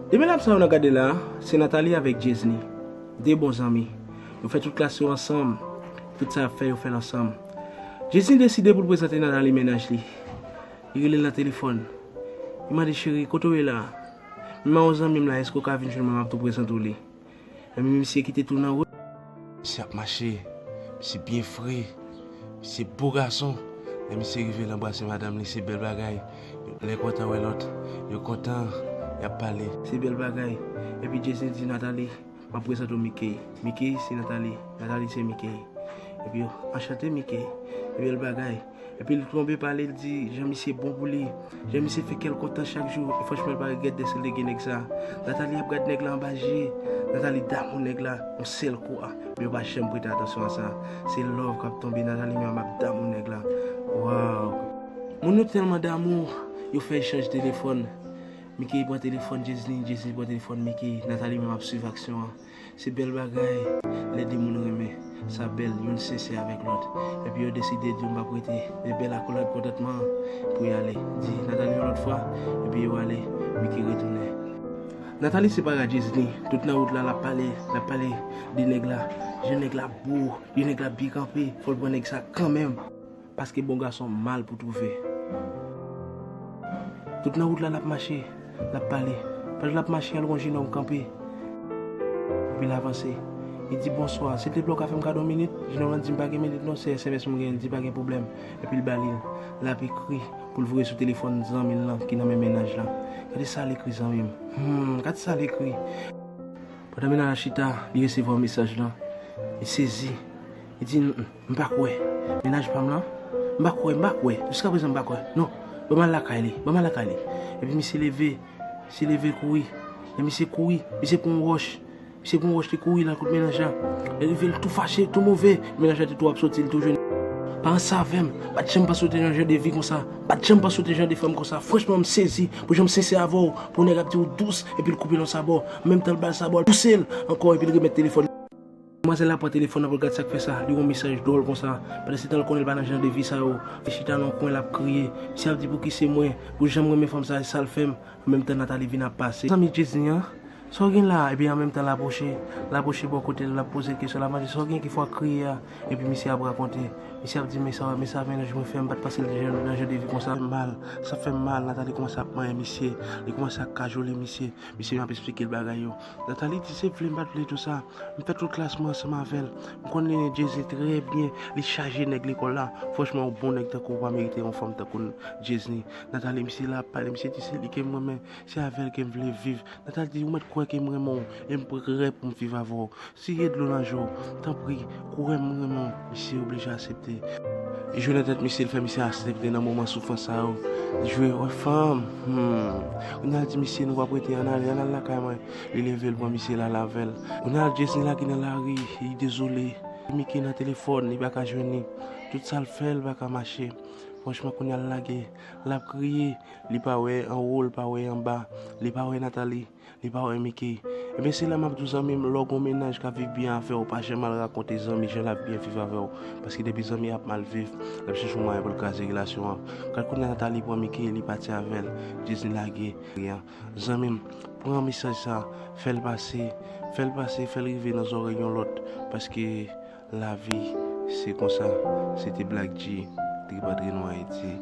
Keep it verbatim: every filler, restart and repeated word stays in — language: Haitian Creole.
Demen lap sa yo nan gade la, se Nathalie avèk Jesny, de bon zanmi. Yo fè tout klas yo ansanm, tout sa y ap fè yo fè l ansanm. Jesny deside pou l prezante Nathalie mennaj li. Li rele l nan telefòn. Li mande, cheri, kote w ye la? M a yon zanmi m la, èske w ka vin jwenn mwen, m ap tou prezante w li. Epi misye kite tou nan wout. Misye ap mache, misye byen fre, misye bo gason. Lè misye rive, l anbrase madanm li, se bèl bagay. Lè kontan wè lòt, yo kontan, y ap pale. Se bèl bagay. Epi Jesny di Nathalie, m ap prezante w Mickey. Mickey se Nathalie, Nathalie se Mickey. Epi yo, anchante Mickey. Se bèl bagay. Epi l tonbe pale, l di jan misye bon pou li, jan misye fè kè l kontan chak jou. E franchman, l pa regrèt dèske l te gen nèg sa. Nathalie ap gad nèg la anba je. Nathalie damou nèg la yon sèl kou a. Men yo pa janm prete atansyon a sa. Se love k ap tonbe, Nathalie menm ap damou nèg la. Waw! Moun yo tèlman damou, yo fè echanj telefòn. Mickey pran telefòn Jesny, Jesny pran telefòn Mickey. Nathalie menm ap swiv aksyon an. Se bèl bagay lè de moun renmen. Sa bèl, youn sensè avèk lòt. Epi yo deside di yo m p ap rete. Men bèl akolad kontantman pou y ale. Di Nathalie yon lòt fwa, epi yo ale, Mickey retounen. Nathalie se para Jesny. Tout nan wout la, l ap pale, l ap pale de nèg la. Jan nèg la bo, de nèg la byen kanpe, fò l pran nèg sa kanmenm. Paske bon gason mal pou twouve. Tout nan wout la, l ap mache, l ap pale. Pandan l ap mache, al wè yon jenòm kanpe. Epi l avanse. Li di, bonswa, silteplè, w ka fè m kado yon minit? Jenòm lan di, m pa gen minit non, se S M S m gen. Li di, pa gen pwoblèm. Epi l ba li l. L ap ekri pou l voye sou telefòn zanmi l lan ki nan menm mennaj la. Gade sa l ekri, zanmi m. Hmm, gade sa l ekri. Pandan mennaj la chita, li resevwa mesaj lan. Li sezi. Li di, "M, m pa kwè. Mennaj pa m lan? M pa kwè, m pa kwè. Jiskaprezan, m pa kwè. Non, ban m al lakay li, ban m al lakay li." Epi misye leve, misye leve kouri. Lè misye kouri, misye pran yon wòch. Misye pran yon wòch, li kouri, l al kot mennaj la. Lè rive, l tou fache, tou move. Mennaj la te tou ap soti, li tou jwenn. Paran sa avè m, pa t janm panse w te nan jan de vi konsa. Pa t janm panse w te jan de fanm konsa. Franchman, m sezi pou jan m sensè avè w, pou nèg ap di w dous, epi l koupe l yon sabò. An menm tan, l ba l sabò, l pouse l ankò, epi l remèt telefòn. Demwazèl la pran telefòn nan pou l gad sa k fè sa. Li wè yon mesaj dwòl konsa. Pandan se tan, l konnen l pa nan jan de vi sa yo. Li chita nan yon kwen, l ap kriye. Misye ap di, "Pouki se mwen? Pou jan m renmen fanm sa, e sa l fè m." An menm tan, Nathalie vin ap pase. Zanmi Jesny an, sa w gen la? Epi an menm tan, l apwoche. L apwoche bò kote l, l ap poze l kesyon, l ap mande, "Sa w gen ki fè w ap kriye a?" Epi misye ap rakonte. Misye ap di, "Men sa, men sa mennaj mwen fè m, m pa t panse l te nan jan de vi konsa." Sa fè m mal, sa fè m mal. Nathalie kòmanse ap manyen misye. Li kòmanse ap kajole misye. Misye menm ap esplike l bagay yo. Nathalie di, "Se vle m pa t vle tou sa. M fè tout klas mwen ansanm avè l. M konnen Jesny trè byen. Li chaje nèg lekòl la. Franchman, yon bon nèg tankou w pa merite yon fanm tankou Jesny." Nathalie, misye la ap pale, misye di, "Se li ke m renmen. Se avè l ke m vle viv." Nathalie di, "Ou mèt kwè ke m renmen w, e m prè pou m viv avè w. Siye dlo nan je w. Tanpri, kwè m renmen w." Misye oblije aksepte. Li jwe nan tèt misye, l fè misye aksepte nan moman soufrans sa yo. Li jwe, wè fanm. Hmm. Kounye a l di misye, "Nou p ap rete, ann ale, ann al lakay mwen." Li leve, l pran misye, l al avè l. Kounye a Jesny lage nan lari, li dezole. Mickey nan telefòn, li pa ka jwenn li. Tout sa l fè, l pa ka mache. Franchman, kounye a l lage, l ap kriye. Li pa wè anwo, li pa wè anba, li pa wè Nathalie. Li pa wè Mickey. Ebyen, se la m ap di w, zanmi m, lè w gen yon mennaj k ap viv byen avè w, pa janm al rakonte zanmi jan l ap byen viv avè w. Paske depi zanmi ap mal viv, l ap chèche yon mwayen pou l kraze relasyon an. Gad kounye a Nathalie pran Mickey, li pati avè l. Jesny lage. Zanmi m, pran mesaj sa, fè l pase, fè l pase, fè l rive nan zòrèy yon lòt. Paske lavi, se konsa. Se te Black G, Trip Antre Nou Ayiti.